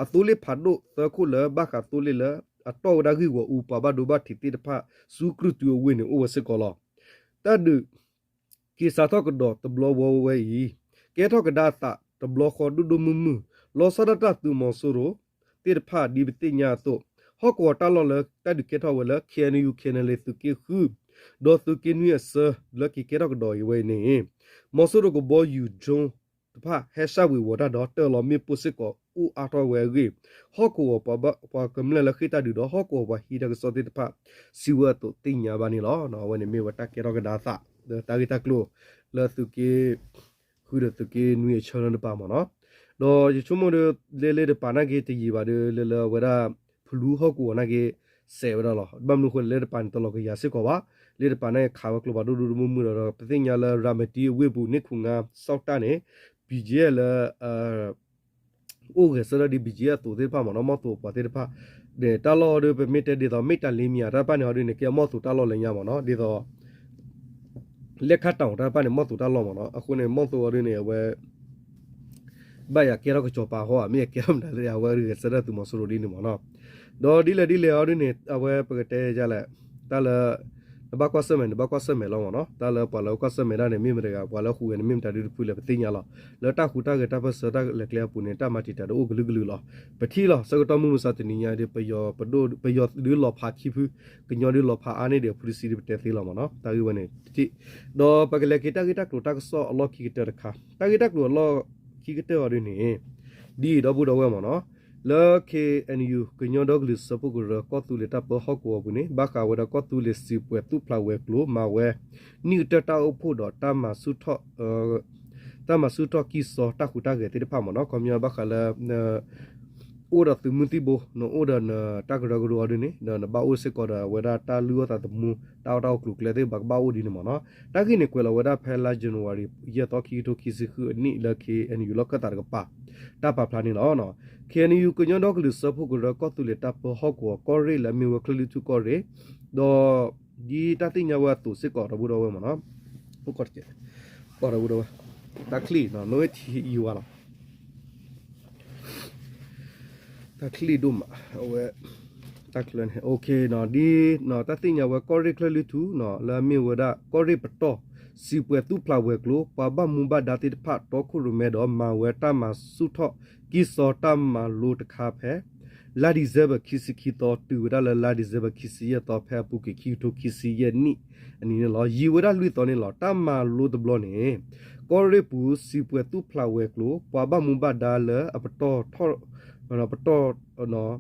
အသိလ့ၣ်ဖးဒိၣ်သၢခိၣ်လၢဘၣ်ဃးသိလ့ၣ်လၢ အတီၢ်ဝဲဒၣ်ဂံၢ်ဂီၤအူပှၤဘၣ်ဒိဘၣ်ထံးသ့ၣ်တဖၣ် ဆူကြုၢ်တုအဝ့ၢ်န့ၣ်အိၣ်ဝဲစ့ၢ်ကီးလီၤ. တၢ်ဒုး က့ၤစးထီၣ်ကဒီးတဘျီဝဲဝဲအံၤ ကဲထီၣ်ကဒါအသးတဘျီဃီဒိၣ်ဒိၣ်မုၢ်မုၢ် လီၤဆီဒၣ်တၢ်သုးမီၤစိရိၤသ့ၣ်တဖၣ်ဒ်ပသ့ၣ်ညါအသိး ဟီၣ်ကဝီၤတၢ်လီၢ်လၢတၢ်ဒုးကဲထီၣ်ဝဲလၢ ခ့ၣ်အဲၣ်ယူၣ် ခ့ၣ်အဲၣ်ယူၣ် သုးက့ဃု ဒီးသုးက့နွံအဆၢလၢက့ၤကဲထီၣ်ကဒီးအံၤဝဲအံၤန့ၣ် မီၤစိရိၤကဘီယူၤ drone တဖၣ်ဟဲဆှၣ်ဝ့ၤဝီၤတၢ်ဒီး တၢၢ်လီၤမ့ၣ်ပိၢ်စ့ၢ်ကီးအိၣ်အါထီၣ်ဝဲအဂ့ၢ် ဟီၣ်ကဝီၤပှၤကမျၢၢ်လၢဃ့ၢ်တၢ်ဒုးဒီး ဟီၣ်ကဝီၤပှၤဟံးတၢ်ကစီၣ်သ့ၣ်တဖၣ် စံးဝဲအသိးသ့ၣ်ညါဘၣ်န့ၣ်လီၤ. အဝဲန့ၣ်မ့ၢ်ဝဲတၢ်ကဲထီၣ်ကဒါအသး လၢတၢ်ဂ့ၢ်တၢ်ကျိၤ လၢသုးက့ ဃုဒီးသုးက့နွံအဆၢလၢတပၤမ့ၢ်နီၤ. ဒီးယဆိကမိၣ်ဒီး လၢလၢတပၤနာ်က့တယံာ်ဘၣ်ဒီး လၢလၢအဝဲဒၣ် ဖလူဟီၣ်ကဝီၤနာ်က့ စဲးဝဲဒၣ်လီၤ. ဘၣ်မနုၤအဃိလဲၣ် လၢတပၤန့ၣ် တလီၤကယၤစ့ၢ်ကီးဘၣ်. လၢတပၤနာ်က့ခးဝဲကျိဖးဒိၣ်ဒိၣ်ဒိၣ်မုၢ်မုၢ်ဒီး ပသ့ၣ်ညါလၢရၤမတံအဝ့ၢ်ပူၤ န့ၢ်ခူငါ စီၣ်တၢ်န့ၣ် ဘံၣ်ကၠ့လၢ အိၣ်ဂဲၤဆၢထၢၣ်ဒ် ဘံၣ်ကၠ့အသိးသ့ၣ်တဖၣ်မ့ၢ်နီၤ မီၢ်သိးပှၤသ့ၣ်တဖၣ် ဒီးတၢ်လီၢ်အီၤဒီး ပမ့ၢ်တဲဒ်သိး မ့ၢ်တၢ်လ့မံၤဧါ တၢ်တဖၣ်န့ၣ်အီၤဒ်န့ၣ် ကဲမီၢ်သိးတၢ်လီၢ်လၢညါမ့ၢ်နီၤ ဒ်သိး လဲၣ်ခၣ်တၢ်အီၤတၢ်တဖၣ်န့ၣ် မီၢ်သိးတၢ်လီၢ်မ့ၢ်နီၤ အဃိန့ၣ် မီၢ်သိးအီၤဒ်န့ၣ် အဝဲ ဘၣ်ယၤကဲထီၣ်ကစီၤပၤဟီဧါ မ့ၢ်ယကဲထီၣ်မတၤလဲၣ် အဝဲဂဲၤဆၢထၢၣ်သုးမီၤစိရိၤဒ်န့ၣ်မ့ၢ်နီၤ ဒီးဒ်လဲၣ်ဒ်လဲၣ်အီၤဒ်န့ၣ် အဝဲပကတဲယလဲၣ် တၢ်လၢ နဘၣ်ကွၢ်ဆၢၣ်မဲာ် နဘၣ်ကွၢ်ဆၢၣ်မဲာ်လီၤမ့ၢ်နီၤ တၢ်လၢပှၤလၢကွၢ်ဆၢၣ်မဲာ်ဒၣ်န့ၣ် မ့ၢ်မတၤတဂၤ ပှၤလၢဟူးဂဲၤန့ၣ် မ့ၢ်မတၤဒုတဖုလဲၣ် ပသ့ၣ်ညါလီၤ လၢတၢ်ဟူးတၢ်ဂဲၤတၢ်ပၢၢ်ဆၢတၢ်လဲၤကျဲအပူၤန့ၣ် တၢ်မၤတံာ်တာ်ဒီးအိၣ်ကလုာ်ကလုာ်လီၤ ပထံၣ်လီၤ ဆၢကတီၢ်မုၢ်မဆါတနံၤညါဒီး ပယီၤပဒိၣ် ပယီၤဒုးလီၤဖးခံဖု ကညီဒုးလီၤဖးအါန့ၢ်ဒံးအဖုတဆံဒ်ပတဲသ့လီၤမ့ၢ်နီၤ တၢ်ဂ့ၢ်ဝဲန့ၣ်တထံၣ် ဒီးပကလဲၤက့ၤတၢ်ဂ့ၢ်တၢ်ကျိၤတၢ်ကစီၣ်အလီၢ်ခံကတၢၢ်တခါ တၢ်ဂ့ၢ်တၢ်ကျိၤအလီၢ်ခံကတၢၢ်အီၤဒ်န့ၣ် ဒ်အံၤဒီပုၢ်ဒီဝဲၢ်မ့ၢ်နီၤ လၢ K N U ကညီဒီကလုာ်စၢဖှိၣ်ကရၢကီၢ်သူလ့ၤတၢ်ပၢဟီၣ်ကဝီၤပူၤန့ၣ် ဘၣ်ဃးဝဲဒီးကီၢ်သူလ့ၤစံးပှဲၤသူၣ်ဖျါဝဲၤကျိၤ မၤဝဲ နံၣ်ကတၢၢ်တၢ်အိၣ်ဖှိၣ်ဒီးတၢ်မၤဆူၣ်ထီၣ် တၢ်မၤဆူၣ်ထီၣ်ကံၢ်စီတၢ်ဟူးတၢ်ဂဲၤသ့ၣ်တဖၣ်မ့ၢ်နီၤ, ခီပညီဘၣ်ဃးလၢ အိၣ်ဒီးသုးမုၢ်သံၣ်ဘိ နအိၣ်ဒီးနတၢ်ကရၢကရိအီၤဒ်န့ၣ် ဒီးနဘၣ်အိၣ်စ့ၢ်ကီးဒီးအဝဲဒၣ်တၢ်လုၢ်အီၣ်သးသမူ တၢ်အီၣ်တၢ်အီကျိၤကျဲသ့ၣ်တဖၣ်ကဘၣ်အိၣ်ဒ်န့ၣ်မ့ၢ်နီၤ. တၢ်ဂ့ၢ်န့ၣ်ကွဲးလီၤဝဲဒၣ်ဖဲလါ January ယဲၢ်သီ ခံကထိခံဆံဃုအနံၣ်လၢ ခ့ၣ်အဲၣ်ယူၣ် လီၢ်ခၢၣ်သးတကပၤ တၢ်ပာ်ဖျါန့ၣ်လီၤ. ခ့ၣ်အဲၣ်ယူၣ် ကညီဒီကလုာ်စၢဖှိၣ်ကရၢ ကီၢ်သူလ့ၤတၢ်ပၢဟီၣ်ကဝီၤ ကီၢ်ရ့ၣ်လၢအမ့ၢ်ဝဲချၢၣ်လွံၢ်ထူၣ်ကီၢ်ရ့ၣ် ဒီးဒ်တၢ်သ့ၣ်ညါဝဲအသိးစ့ၢ်ကီး ဒီပုၢ်ဒီဝဲၢ်မ့ၢ်နီၤ, အိၣ်ကီးတကဲး, ဒီပုၢ်ဒီဝဲၢ်, တၢ်ချံၣ်နီၤ နဝဲထံယံၤဝါလီၤ တၢ်ချံၣ်ဒိၣ်မး အဝဲ တၢ်ချံၣ်န့ၣ် ဒ် တၢ်သ့ၣ်ညါဝဲကီၢ်ရ့ၣ်ချၢၣ်လွံၢ်ထူၣ် လၢအမ့ၢ်ဝဲဒၣ် ကီၢ်ရ့ၣ်ပတီၢ် စံးပှဲၤသူၣ်ဖျးဝဲၤကျိၤ ပှၤဘၣ်မူဘၣ်ဒါသ့ၣ်တဖၣ် တီခိၣ်ရိၣ်မဲဒီး မၤဝဲတၢ်မၤဆူၣ်ထီၣ်ကံၢ်စီတၢ်မၤလိတခါဖဲ လါ December ခံဆံခံသီ တုၤဝဲဒၣ်လၢလါ December ခံဆံယဲၢ်သီ ဖဲအပူၤကွံာ် ခံကထိခံဆံယဲၢ်နံၣ်အနံၤန့ၣ်လီၤ. ယံာ်ဝဲဒၣ်လွံၢ်သီန့ၣ်လီၤ. တၢ်မၤလိတဘျီန့ၣ် ကီၢ်ရ့ၣ်ပူၤ စံးပှဲၤသူၣ်ဖျးဝဲၤကျိၤ ပှၤဘၣ်မူဘၣ်ဒါလၢအပတီၢ်ထီၣ် ပတီၢ်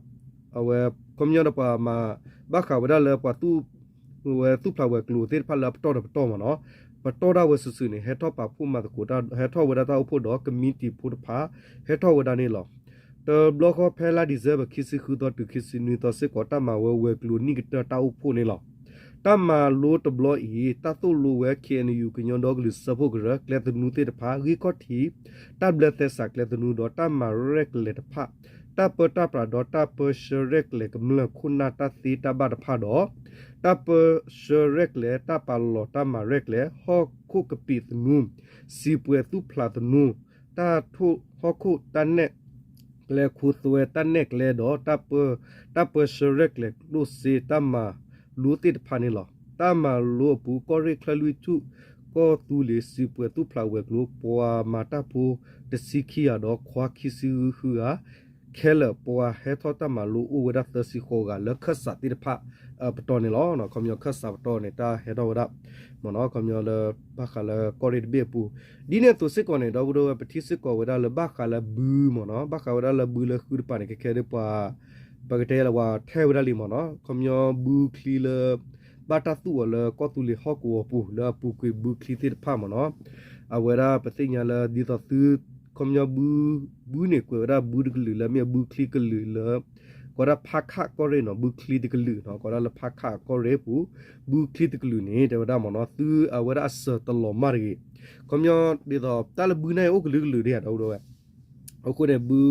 အဝဲ ခီပညီဒီးပှၤမၤ ဘၣ်ဃးဝဲဒၣ်လၢပှၤသူၣ် ဝဲသူၣ်ဖျးဝဲၤကျိၤသ့ၣ်တဖၣ်လၢအပတီၢ်ဒီးပတီၢ်မ့ၢ်နီၤ, ပတီၢ်ဒၣ်ဝဲစုာ်စုာ်န့ၣ် ဟဲထီၣ်ပာ်ဖှိၣ်မၤသကိး ဟဲထီၣ်ဝဲဒၣ်တၢ်အိၣ်ဖှိၣ်ဒီးကမံးတံာ်ဖိတဖၣ် ဟဲထီၣ်ဝဲဒၣ်န့ၣ်လီၤ. တဘျီဃီဖဲလါ December ခံဆံဃုသီတုၤခံဆံနွံသီစ့ၢ်ကီး တၢ်မၤဝဲဝဲၤကျိၤနံၣ်ကတၢၢ်တၢ်အိၣ်ဖှိၣ်န့ၣ်လီၤ. တၢ်မၤလိတဘျီအံၤ တၢ်သိၣ်လိဝဲ ခ့ၣ်အဲၣ်ယူၣ် ကညီဒီကလုာ်စၢဖှိၣ်ကရၢ ကျဲသနူသ့ၣ်တဖၣ် ဂံၢ်ခီၣ်ထံး တၢ်ဘျၢသဲစးကျဲသနူဒီးတၢ်မၤရဲၣ်ကျဲၤတဖၣ် တၢ်ပၢတၢ်ပြးဒီးတၢ်ပၢဆှၢရဲၣ်ကျဲၤကမျၢၢ်ခိၣ်နၢ်တၢ်သ့တၢ်ဘၣ်တဖၣ်ဒီး တၢ်ပၢဆှၢရဲၣ်ကျဲၤ တၢ်ပာ်လီၤတၢ်မၤရဲၣ်ကျဲၤ ဟီၣ်ခိၣ်ကပံာ်သနူ စံးပှဲၤသူၣ်ဖျးသနူ တၢ်ထိၣ်ဟီၣ်ခိၣ်တၢ်နဲၣ်ကျဲ ခိသွဲတၢ်နဲၣ်ကျဲဒီး တၢ်ပၢဆှၢရဲၣ်ကျဲၤကျိၣ်စ့တၢ်မၤလိသ့ၣ်တဖၣ်န့ၣ်လီၤ. တၢ်မၤလိအပူၤ ကီၢ်ရ့ၣ်ချၢၣ်လွံၢ်ထူၣ် ကီၢ်သူလ့ၤ စံးပှဲၤသူၣ်ဖျးဝဲၤကျိၤ ပှၤမၤတၢ်ဖိတဆံခံဂၤဒီးခွါခံဆံဃုဂၤ ခဲလၢာ်ပှၤဟဲထီၣ်တၢ်မၤလိအိၣ်ဝဲဒၣ်သၢဆံဃိးဂၤလၢခၢၣ်စးသ့ၣ်တဖၣ် ပတီၢ်န့ၣ်လီၤ. ခီပညီခၢၣ်စးပတီၢ်န့ၣ် တၢ်ဟဲထီၣ်ဝဲဒၣ် မ့ၢ်နီၤ ခီပညီလၢ ဘၣ်ဃးလၢကီၢ်ရ့ၣ်တဘ့ၣ်အပူၤ ဒ်န့ၣ်အသိးစ့ၢ်ကီးန့ၣ် ဒီပုၢ်ဒီဝဲၢ် ပထံၣ်စ့ၢ်ကီးဝဲဒၣ်လၢဘၣ်ဃးလၢဘုမ့ၢ်နီၤ ဘၣ်ဃးဝဲဒၣ်လၢဘုလၢဃုတပၤန့ၣ် ခဲခဲဒ်ပှၤ ပကတဲလၢပှၤထဲဝဲဒၣ်လံမ့ၢ်နီၤ ခီပညီဘုချံလၢ ဘၣ်တၢ်သူၣ်အီၤလၢကီၢ်သူလ့ၤဟီၣ်ကဝီၤပူၤ လၢအပူၤကွံာ်ဘုချံသ့ၣ်တဖၣ်မ့ၢ်နီၤ အဝဲဒၣ်ပသ့ၣ်ညါလၢဒ်သိးသု ခီပညီဘု ဘုန့ၣ်ကွဲးဝဲဒၣ်ဘုတကလုာ်လၢမ့ၢ်ဘုချံကလုာ်လၢ ကိးဒၣ်ဖးခးကီၢ်ရ့ၣ်နီၤ ဘုချံတကလုာ်နီၤ ကိးဒၣ်လၢဖးခးကီၢ်ရ့ၣ်ပူၤ ဘုချံတကလုာ်န့ၣ် တဲဝဲဒၣ်မ့ၢ်နီၤ သုအဝဲဒၣ်အစၢၤတလီၤမၢ်တဂ့ၤ ခီပညီဒ်သိးတၢ်လၢဘုန့ၣ်အိၣ်ကလုာ်ကလုာ်ဒံးဧါ ဒီပုၢ်ဒီဝဲၢ် အဃိန့ၣ် ဘု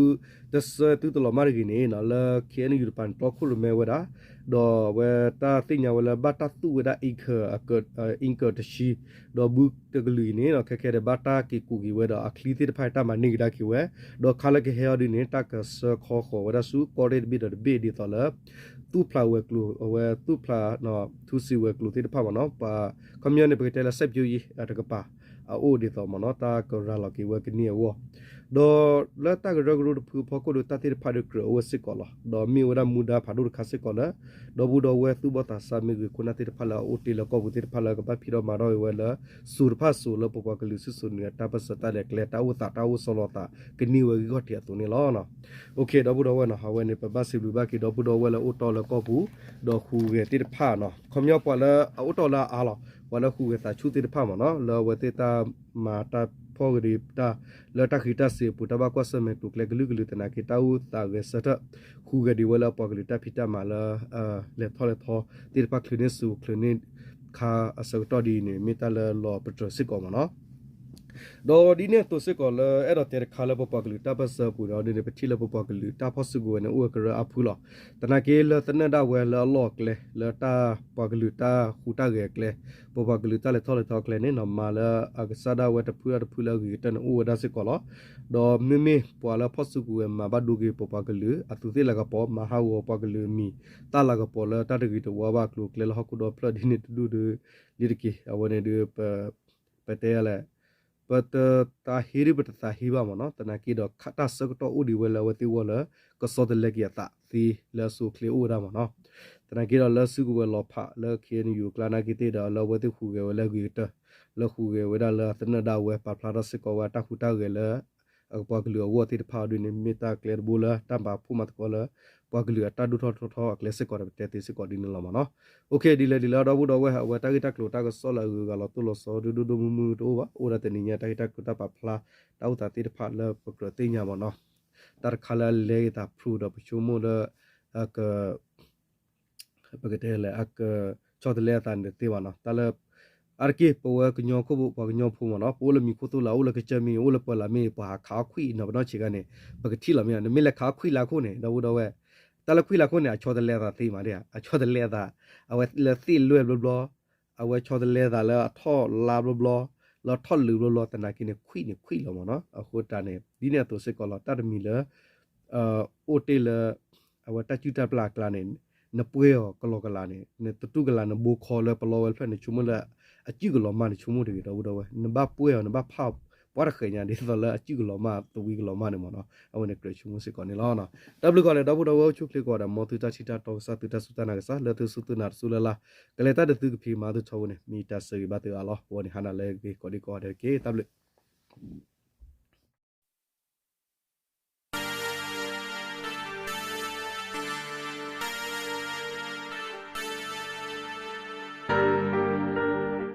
တစၢၤသုတလီၤမၢ်တဂ့ၤန့ၣ်နီၤ လၢ ခ့ၣ်အဲၣ်ယူၣ် တပၤန့ၣ် တီခိၣ်ရိၣ်မဲဝဲဒၣ် ဒီးအဝဲတၢ်သ့ၣ်ညါဝဲလၢဘၣ်တၢ်သူၣ်ဝဲဒၣ် အ့ကၢၢ် အ့ကၢၢ်တဆံ ဒီးဘုတကလုာ်အံၤန့ၣ်နီၤ ခဲခဲဒ် ဘၣ်တၢ်က့ၤကူးက့ၤဝဲဒီးအချံသ့ၣ်တဖၣ်အံၤတၢ်မၤန့ၢ်ကဒါက့ၤဝဲ ဒီးခါလၢကဟဲအီၤဒ်န့ၣ် တၢ်ကဆှၢခီဃီၤဝဲဒၣ်ဆူကီၢ်ရ့ၣ်တဘ့ၣ်ဒီးတဘ့ၣ်ဒ်သိးလၢ သူၣ်ဖျးဝဲၤကျိၤ အဝဲသူၣ်ဖျး ထူစံးဝဲၤကျိၤသ့ၣ်တဖၣ်မ့ၢ်နီၤ ပှၤ ခီပညီန့ၣ် ပကတဲလၢ စိုက်ပျိုးရေး တကပၤ အအိၣ်ဒ်သိးမ့ၢ်နီၤ တၢ်ကရၤလီၤက့ၤဝဲကန့ၢ်အဂီၢ် ဒီးလၢတၢ်ကရၢကရိတဖုအဖီခိၣ်ဒီး တၢ်သ့ၣ်တဖၣ်ဒီးကြၢးအိၣ်ဝဲစ့ၢ်ကီးလီၤ. ဒီးမ့ၢ်ဝဲဒၣ်မူဒါဖးဒိၣ်တခါစ့ၢ်ကီးလၢ ဒီပုၢ်ဒီဝဲၢ်သူၣ်ဘီၣ်သးစၢ်မ့ၢ်ဂ့ၤ ခိၣ်နၢ်သ့ၣ်တဖၣ်လၢအအိၣ်တ့ၢ်လၢကီၢ်ပူၤသ့ၣ်တဖၣ်လၢကဘၣ်ဖံးထီၣ်မၤထီၣ်က့ၤဝဲလၢ စိၤတဖၣ်စိၤလၢပပှၤကလုာ်ဆူၣ်စိၤနုာ် တၢ်ပၢၢ်ဆၢတၢ်လဲၤကျဲ တၢ်အိၣ်သး တၢ်အိၣ်ဆီလီၤသး ကန့ၢ်ဝဲဂံၢ်ခီၣ်ထံးအသိးန့ၣ်လီၤ. ဒီပုၢ်ဒီဝဲၢ်နီၤ အဝဲန့ၣ် ပဘၣ်စံးဘျုးဘၣ်က့ၤဒီပုၢ်ဒီဝဲၢ်လၢအိၣ်တီလၢကီၢ်ပူၤ ဒီးဟူးဂဲၤသ့ၣ်တဖၣ်နီၤ ခီပညီပှၤလၢအအိၣ်တီလၢအအါလီၤ ပှၤလၢဟူးဂဲၤသးဆူၣ်သ့ၣ်တဖၣ်မ့ၢ်နီၤ လၢအဝဲသ့ၣ်တၢ်မၤတၢ်ဖီၣ်ဂ့ၤဒံးတၢ် လၢတၢ်ဃံးတၢ်စ့ၤအပူၤ တၢ်ဘၣ်ကွၢ်ဆၢၣ်မဲာ်ကျိၤကျဲကလုာ်ကလုာ်သနာ်က့ တၢ်အိၣ်သးဂဲၤဆၢထၢၣ် ဟူးဂဲၤဒံးဝဲလၢအပှၤကလုာ်တၢ်ဖံးတၢ်မၤလၢ လဲၤထီၣ်လဲၤထီသ့ၣ်တဖၣ် ချုးန့ၢ်ဆူၣ်ချုးန့ၢ်ခါအဆၢကတီၢ်ဒ်အံၤန့ၣ် မ့ၢ်တၢ်လၢလီၤပတြၢၤစ့ၢ်ကီးမ့ၢ်နီၤ ဒီးဒ်န့ၣ်အသိးစ့ၢ်ကီးလၢအဲၣ်ဒိးတဲတခါလၢပပှၤကလုာ်တၢ်ပၢၢ်ဆၢအပူၤန့ၣ် ဒ်န့ၣ် ပထံၣ်လၢပပှၤကလုာ်တၢ်ဖီၣ်စုကဝဲၤန့ၣ် အိၣ်ဝဲကရၢအါဖုလီၤ. သနာ်က့လၢသနၢၣ်ဒၣ်ဝဲလၢအလီၢ်အကျဲ လၢတၢ်ပှၤကလုာ်တၢ်ဟူးတၢ်ဂဲၤအကျဲ ပပှၤကလုာ်တၢ်လဲၤထီၣ်လဲၤထီအကျဲန့ၣ်နီၤ မၤလၢအကစၢ်ဒၣ်ဝဲတဖုဒၣ်တဖုလၢအဂ့ၤကတၢၢ်န့ၣ် အိၣ်ဝဲဒၣ်စ့ၢ်ကီးလီၤ. ဒီးမ့မ့ၢ်ပှၤလၢဖီၣ်စုကဝဲၤမၤဘၣ်ဒိက့ၤပပှၤကလုာ် အသူးသ့ၣ်လၤကပီၤ မၤဟးဂီၤပှၤကလုာ်အမံၤ တၢ်လၤကပီၤလၢတၢ်တဂ့ၤတဝါဘၣ်ကျိၤကျဲလၢဟီၣ်ခိၣ်ဒီဖျၢၣ်ဒ်န့ၣ်တဒူၣ်ဒီး လံတက့ၢ် အဝဲန့ၣ်ဒုး ပတဲလဲၣ် ပတသးဟ့ဒ်ပတသးဟ့ဘၣ်မ့ၢ်နီၤ သနာ်က့ဒီးတၢ်ဆၢကတီၢ်အိၣ်ဒံးဝဲလၢအဝဲသ့ၣ်အဂီၢ်လၢ ကဆီတလဲက့ၤအသးသ့လၢအဆိအချ့အိၣ်ဝဲဒၣ်မ့ၢ်နီၤ သနာ်က့ဒီးလၢစုကဝဲၤလီၤဖးလၢ ခ့ၣ်အဲၣ်ယူၣ် အကျါနာ်က့သ့ၣ်ဒီး လၢအဝဲသ့ၣ်ဟူးဂဲၤဝဲလၢအဂ့ၤကတၢၢ် လၢဟူးဂဲၤဝဲဒၣ်လၢသနၢၣ်ဒၣ်ဝဲ ပာ်ဖျါထီၣ်စ့ၢ်ကီးဝဲတၢ်ဟူးတၢ်ဂဲၤလၢ အပှၤကလုာ်အဂီၢ်သ့ၣ်တဖၣ်အီၤဒ်န့ၣ် မ့ၢ်တၢ်ကျဲတဘိလၢတၢ်မၤဖှိၣ်မၤသကိးလၢ ပှၤကလုာ်အတၢ်ဒိၣ်ထီၣ်ထီထီၣ်အကျဲစ့ၢ်ကီးဒီး ပတဲသ့စ့ၢ်ကီးဒ်န့ၣ်လီၤမ့ၢ်နီၤ. အိၣ်ခ့ ဒ်လဲၣ်ဒ်လဲၣ် ဒီပုၢ်ဒီဝဲၢ် အဝဲတၢ်ဂ့ၢ်တၢ်ကျိၤတၢ်ကစီၣ်လၢအဂုၤအဂၤလီၤတိၢ်လီၤဆီဒိၣ်ဒိၣ်မုၢ်မုၢ်တအိၣ်ဘၣ်. အိၣ်ဒၣ်တနံၤညါတၢ်ဂ့ၢ်တၢ်ကျိၤတၢ်ပာ်ဖျါ တၢ်အိၣ်သးသ့ၣ်တဖၣ်လၢပကြၢးသ့ၣ်ညါမ့ၢ်နီၤ. တၢ်တခါလၢအလဲၤသးဖုဒီးပဆိကမိၣ်လၢ အက ပကတဲလဲၣ် အကဆီတလဲအသးန့ၣ်တသ့ဘၣ်နီၤ. တၢ်လၢ အါတက့ၢ် ပဝဲကညီခိၣ်ဖိ ပှၤကညီဖိမ့ၢ်နီၤ ပအိၣ်လၢမံၤခိၣ်သိၣ်လာ် အိၣ်လၢကစၢၢ်မ့ၢ်ဂ့ၤ အိၣ်လၢပၢၤလၢ်မ့ၢ်ဂ့ၤ ပှၤဟးခးအီၣ်ခွံၣ်နီၤ ပနီၢ်ဆံးခါန့ၣ် ပကထံၣ်လီၤမ့ၢ်ဧါ. နမ့ၢ်လဲၤခးအီၣ်ခွံၣ်လၢအခိၣ်န့ၣ် ဒီပုၢ်ဒီဝဲၢ် တၢ်လၢခွံၣ်လၢအခိၣ်န့ၣ် အဆီတလဲအသးသ့မးဒၣ်ဧါ. အဆီတလဲအသး အဝဲလၢသ့ၣ်လွဲၢ်ဘျီဘျီ အဝဲဆီတလဲအသးလၢအထီၣ်လါဘျီဘျီ လၢအထီၣ်လုာ်ဘျီဘျီ သနာ်က့န့ၣ် ခွံၣ်န့ၣ်ခွံၣ်လီၤမ့ၢ်နီၤ. အဃိတၢ်န့ၣ် ဒ်န့ၣ်အသိးစ့ၢ်ကီးလီၤ တၢ်တမံၤလၢ အိၣ်တ့ၢ်လၢ အဝဲတၢ်စုၣ်တၢ်ပျၢ်အကျါန့ၣ် နပှဲၤအီၤကလီကလီန့ၣ် နတတူၢ်ကလာ် နဘိခီလၢပလီဝဲတဖျၢၣ် နဆိကမိၣ်လၢ အစုၣ်ကလီၤမၢ် နဆိကမိၣ်တဂ့ၤ ဒီပုၢ်ဒီဝဲၢ် နဘၣ်ပှဲၤအီၤ နဘၣ်ဖးအီၤ ပှၤတဃဲၤညါ ဒ်သိးလၢအစုၣ်ကလီၤမၢ် သဝံကလီၤမၢ်န့ၣ်မ့ၢ်နီၤ. အဝဲန့ၣ်ကြၢးဆိကမိၣ်စ့ၢ်ကီးန့ၣ်လီၤ. တၢ်ဘျုးကီးဒီး ဒီပုၢ်ဒီဝဲၢ် အိၣ်ဆူၣ်ချ့ကိးဂၤဒဲး မ်သုတၢ်ထံၣ်တၢ်တီကစၢ် သုတၢ်စူၢ်တၢ်နာ်ကစၢ် လၢသုစူၢ်သုနာ်တစူၢ်လၢ်လၢ် ကလဲၤတၢ်ဒုးသုကဖံးမၤသုထီဘိန့ၣ် မ့ၢ်တၢ်ဆၢဂ့ၤဘၣ်သုအါလီၤ. အဝဲန့ၣ်ဟါနၤလၢအဂ့ၤ ကိးဒံကိးဂၤဒဲးတက့ၢ်. တၢ်ဘျုး